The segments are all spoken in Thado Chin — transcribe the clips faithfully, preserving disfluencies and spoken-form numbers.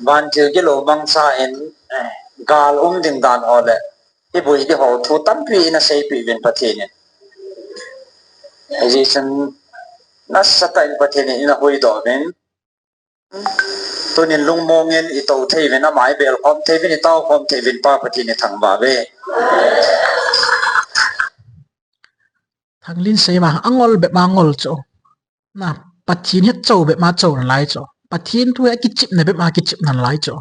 Vantil gilou mangcha in, eh, gal um ding dan ho le, ibui di ho thu tampi in aseipi uvin Pathen in. Hijeh chun nasatah in Pathen in ahuhdoh uvin. Tunin lungmong in itou thei uvin, ama ibel khom thei uvin, itao khom thei uvin, Pa Pathen ithangvah uve. Thanglinsei ma, angol bep ma ngol chu. Na, Pathen hi chou bep ma chou nalai chu. Pathen thu hi akichepna bep ma kichep nalai chu.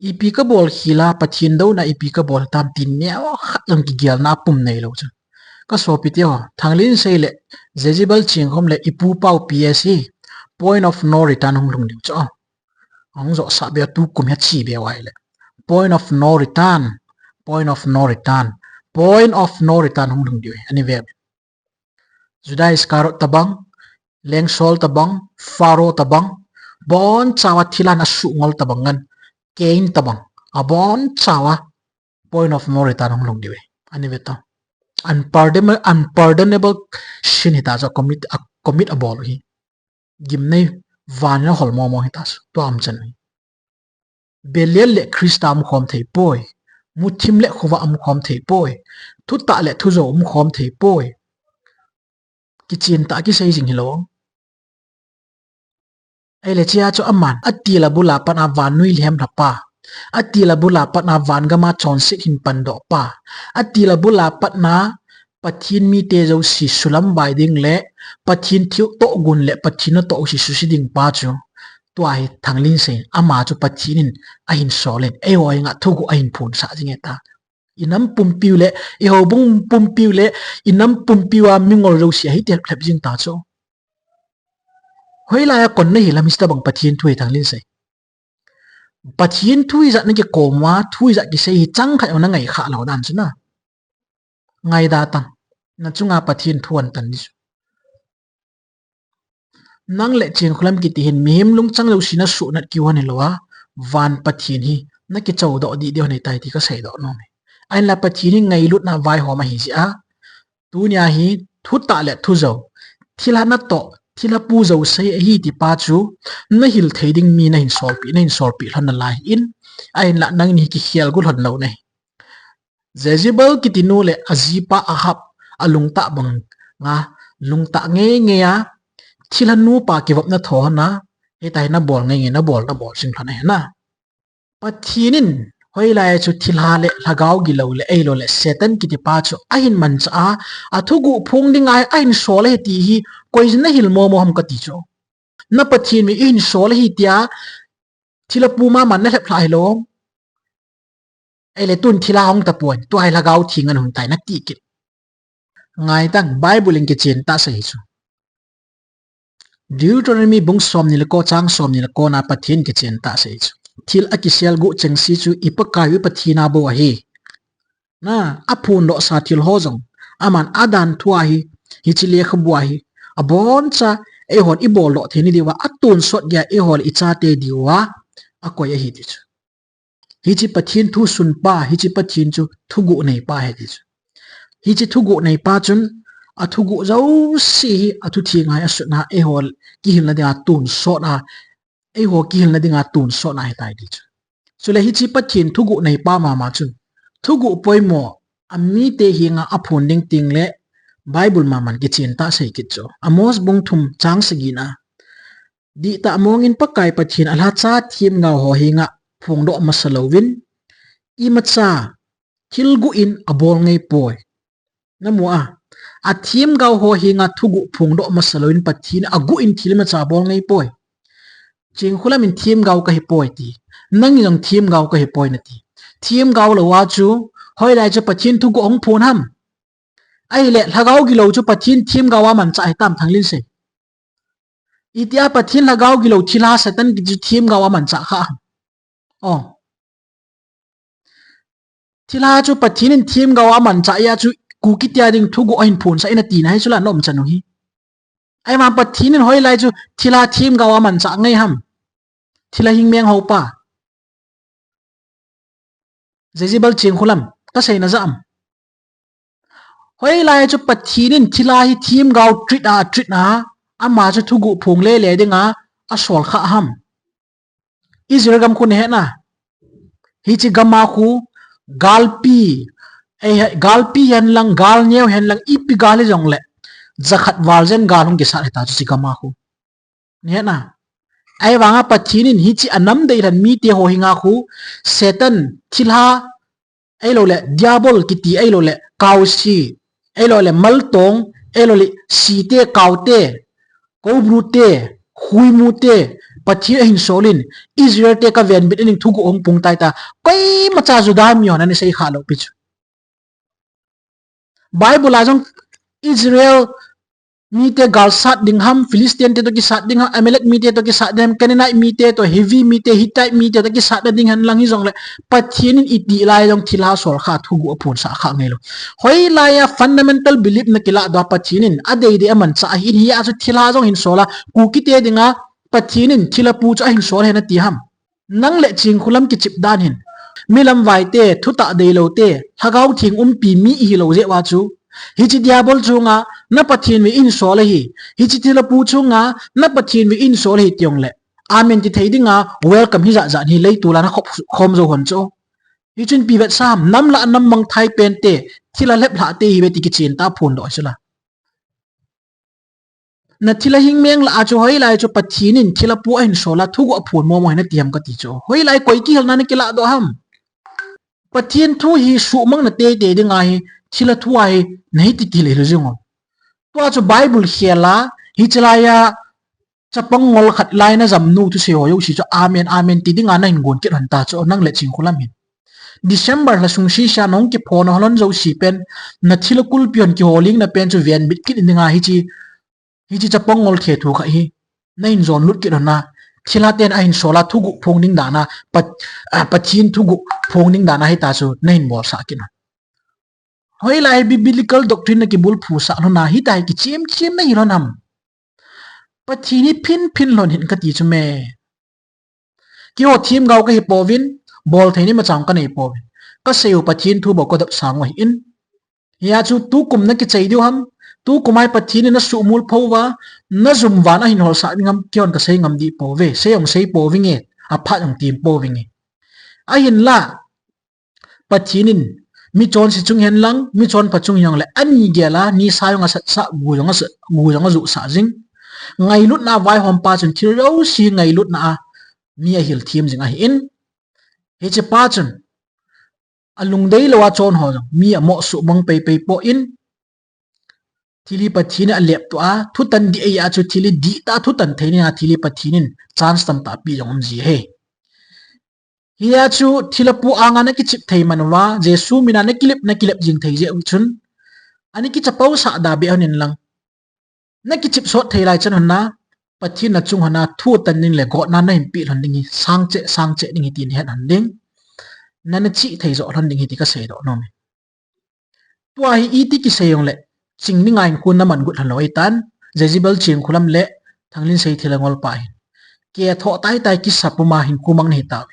Ipi kabol khel a, Pathen douna ipi kabol tam tin neokhat jong kigelna apum neilou chu. Ka sopite ho, Thanglinsei le Jezebel Chingkhom le ipu pau P S hi point of no return hung lhung diu chu. Ahung josah beh a tukum hi ache beh uva ahile. Point of no return. Point of no return. Point of no return hung lhung diu ahi. Ani ve. Judas Iscariot tabang, Leng Saul tabang, Pharaoh tabang, abonchauva thilhan asuhngol tabang ngen, Cain tabang, abonchauva point of no return hung lhung diu ahi. Ani ve ta. Unpardonable, unpardonable sin hita chu commit, a commit abol u hi. Gimnei van in ahol momo hita chu. Tua umchan u hi. Belial le Christa umkhom thei poi. Muthim le khovah umkhom thei poi. Thutah le thujou umkhom thei poi. Kichen tah kisei jing hilou. Ahile chea chu aman, atil abul a pat a vannoi lhem lha pa. Atil abul a pat a van gam a chonset hin pandoh pa. Atil abul a pat a Pathen mite jouse sulamvai ding le Pathen thiltoh gon le Pathen natoh jouse suse ding pa chu. Tua hi Thanglinsei, ama chu Pathen in ahin sol in, eiho henga thuguh ahin phonsah jing e ta. Inam pumpiu le, ihoubung pumpiu le, inam pumpiu a mingol jouse ahi telep lhep jing ta chu. Hoilai a kon nahil ham hiche tabang Pathen thu hi Thanglinsei. Pathen thu ijat nakikom uva, thu ijat kisei hi chang khat jong nangai khah lou dan chu na. Ngaida tan. Nachunga Pathen thu ahin tan ding chu. Nang le Chingkholam kiti hin mihem lungchang jouse nasuhnat keu hon hilou a, van Pathen hi nakichoudoh dih dih hon ahitai ti kaseidoh nom e. Ahinla Pathen hi ngailutna vaihom ahi jeh a, tunia hi thutah le thujou, thilha natoh, thilha pu jouse ahi ti pa chu nahil thei ding mi nahin solpeh, nahin solpeh lhon nalai in, ahinla nangin hi kikhel gu lhon lou nahi. Jezebel kiti nu le ajipa Ahab alungtah banga, lungtah ngeingei a, thilha nupa kivopna tho hon a, hitia hi nabol ngeingei, nabol, nabol jing lhon ahi na. Pathen in hoilai chu thilha le lhagao gilou le eilou le Satan kiti pa chu ahin manchah a, athuguh phong dinga ahin sol ahi ti hi koiyin nahil momo ham kati chu. Na Pathen mi ihin sol ahi tia, thilha pu mama nalhep lha hilou. Ahile tun thilha hung tapon, tua hi lhagao theng ana hung tai nati kit. Ngaitang, Bible in kichen tah asei chu. Deuteronomy bung somni le ko chang somni le ko na Pathen kichen tah asei chu. Thil akisel guh chengse chu i Pakai u Pathen a bou ahi. Na, aphondohsa thil ho jong, aman adan thua hi, hiche lekhabu a hi, aboncha, eihon iboldoh theina diuva, atonsot geiya eihon ichate diuva akoi ahi ti chu. Hiche Pathen thusun pa, hiche Pathen chu thuguh nei pa ahi ti chu. Hiche thuguh nei pa chun, athuguh jouse hi, athutheng a asutna, eiho kihilna dinga tonsot a, eiho kihilna dinga tonsot ahitai ti chu. Chule hiche Pathen thuguh nei pa mama chun, thuguh poimo amite henga aphon ding teng le Bible maman kichen tah asei kit chu. Amos bung thum chang sagi na. Dihtah mongin Pakai Pathen alhacha themgao ho henga phongdoh masa louvin, imacha thil guh in abol ngei poi. Namu a, athemgao ho henga thuguh phongdoh masa louvin Pathen aguh in thil imacha abol ngei poi. Chingkholam in themgao kahi poi ti. Nang jong themgao kahi poi nati. Themgao lou a chu, hoilai chu Pathen thuguh ahung phon ham. Ahile, lhagao gilou chu Pathen themgao a manchah ahi tam Thanglinsei. Itia Pathen lhagao gilou thilha Satan kiti chu themgao a manchah kha ham. Oh. Thilha chu Pathen in themgao a manchah ahi a chu Kuki tia ding thuguh ahin phonsah in ati na hi chu la nom chan u hi. Ahivang Pathen in hoilai chu thilha themgao a manchah ngei ham. Thilha hing meng ho pa. Jezebel Chingkholam, kaseina jeh am. Hoilai chu Pathen in thilha hi themgao treat a, treat a, ama chu thuguh phong lele dinga asol kha ham. Israel gam khu nahet na. Hiche gam a khu galpi, eh, galpi hen lang, gal neo hen lang, ipi gal hijongle, jakhat val jen gal hung kisat hita chu hiche gam a khu. Nahet na. Ahivanga Pathen in hiche anam deilhen mite ho henga khu, Satan, thilha, ahilouleh Diabol kiti, ahilouleh Kaosi, ahilouleh Maltong, ahilouleh Site, Kaote, Koubru te, Khuimu te, Pathen ahin sol in, Israel te kavenbit in thuguh hung pung tai ta. Koimacha Juda mi hon ana sei kha lou pi chu. Bible a jong Israel mite gal sat ding ham, Philistine te toh kisat ding ham, Amalek mite toh kisat ding ham, Canaanite mite toh, Hivi mite, Hittite mite toh kisat na ding hen lang hijongle, Pathen in itih lai jong thilha sol kha thuguh aphonsah kha ngai lou. Hoilai a fundamental belief nakilah doh a Pathen in adei dei amanchah ahin, hia chu thilha jong ahin sol a, Kuki te dinga Pathen in thilha pu chu ahin sol ahi nati ham. Nang le Chingkhulam kichep dan hin, mi lamvai te, thutah deilou te, Lhagao Theng umpi mi ihi lou jeh uva chu, hiche Diabol chunga na Pathen vin sol ahi, hiche thilha pu chunga na Pathen vin sol ahi ti jongle, amen ti thei dinga welcome hi jat jat hi leitol a na khop khom jou hon chu. Hichun ipi vetsah ham, nam lah a nam mangthai pen te, thilha lhep lhah te ihiuve ti kichen tah a phondoh chu la. Na thilha hing meng lah a chu hoilai chu Pathen in thilha pu ahin sol a thuguh aphon momo ahi nati ham kati chu. Hoilai koi kihelna nakilah doh ham. Pathen thu hi suhmang na teitei ding ahi, thilha thu ahi, nahi titi lou jing o. Tua chu Bible khel a, hiche lai a, chapang ngol khat lai na jam nu thusei ho jouse chu amen, amen ti dinga nahin gon kit hon ta chu, nang le Chingkhulam hin. December lha sung sese a nahung kiphong hon jouse pen, na thilha kulpi hon kiholing na pen chu venbit kit in dinga hiche, hiche chapang ngol thethu kha hi nahin jon lut kit hon a, thilha ten ahin sol a thuguh phong ding dan a, Pat-, ah, Pathen thuguh phong ding dan a hita chu nahin bolsah kit hon. Hoilai hi biblical doctrine nakibulphu sah lhon a, hita hi kichem chem nahi lhon ham. Pathen hi phin phin lhon hih in kati chu me. Keiho themgao kahi pouvin, bolthei ni machang kanei pouvin. Kasei u Pathen thu bou kadop sang u ahin. Hia chu tukum nakichai diu ham, tukum a hi Pathen in nasuhmol pou va, najum uva nahin holsah ding ham, keihon kasei ngam dih pouve, sei jong sei pouvinge, aphat jong tem pouvinge. Ahinla, Pathen in mi chonse chung hen lang, mi chonpha chung hijongle, ani gel a, nisa jong asat sah, gu jong asa, gu jong ajuh sah jing. Ngailutna a vaihom pa chun thil jouse ngailutna a mi ahil them jing ahin. Hiche pa chun, alungdei lou a chon ho jong mi amo suhmang pei pei poi in, thil hi Pathen in aleptoh a, thutan dih ahi a chu thil hi dihtah a thutan thei ding a thil hi Pathen in chance tamtah ape jong um ji ahi. Hia chu thilha pu anga nakichep thei man uva, Jesu mina nakilep, nakilep jing thei jeh u chun, ana kichapau sah da beh hon in lang. Nakichep sot thei lai chan hon a, Pathen nachung hon a thu tan ding le gotna nahin peh lhon ding hi, sangcheh, sangcheh ding hi ti nahet hon ding. Nana chih thei joh lhon ding hi ti kasei doh nom e. Tua hi iti kisei jongle, Chingninga hinkho naman got lhon lou ahitan, Jezebel Chingkhulam le Thanglinsei thilha ngolpa hin. Kethoh tai tai kisa puma hinkho mang nahi tauve.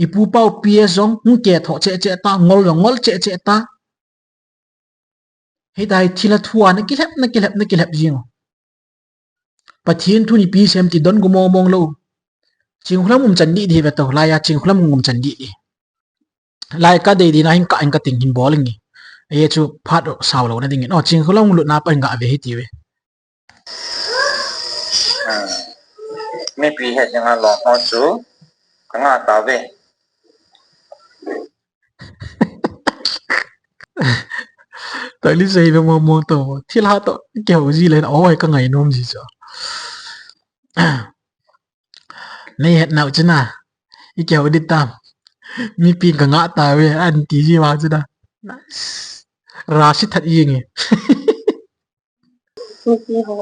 Ipu pau P S jong hung kethoh cheh cheh ta, ngol jong ngol cheh cheh ta. Hitia hi thilha thu a nakilhep, nakilhep, nakilhep jing u. Pathen thu nipi sem ti don gu mong mong lou. Chingkhulam umchan dih dih ve to, laiya Chingkhulam umchan dih dih. Lai kadei dih na hin ka, hin kating hin bol inge. Ahi chu phat sao lou na dingin. O, Chingkhulam lutna pa hin gave hiti ve. Hmm. Mipi het jing a lom ho chu kanga tauve. Thanglinsei ve mong mong to. Thilha to kihou ji le, o, ka ngainom ji chu. Nei het nau chu na. I kihou ding tam. Mipi kanga tauve, anti ji vang chu na. Rasi that inge. Mipi ho.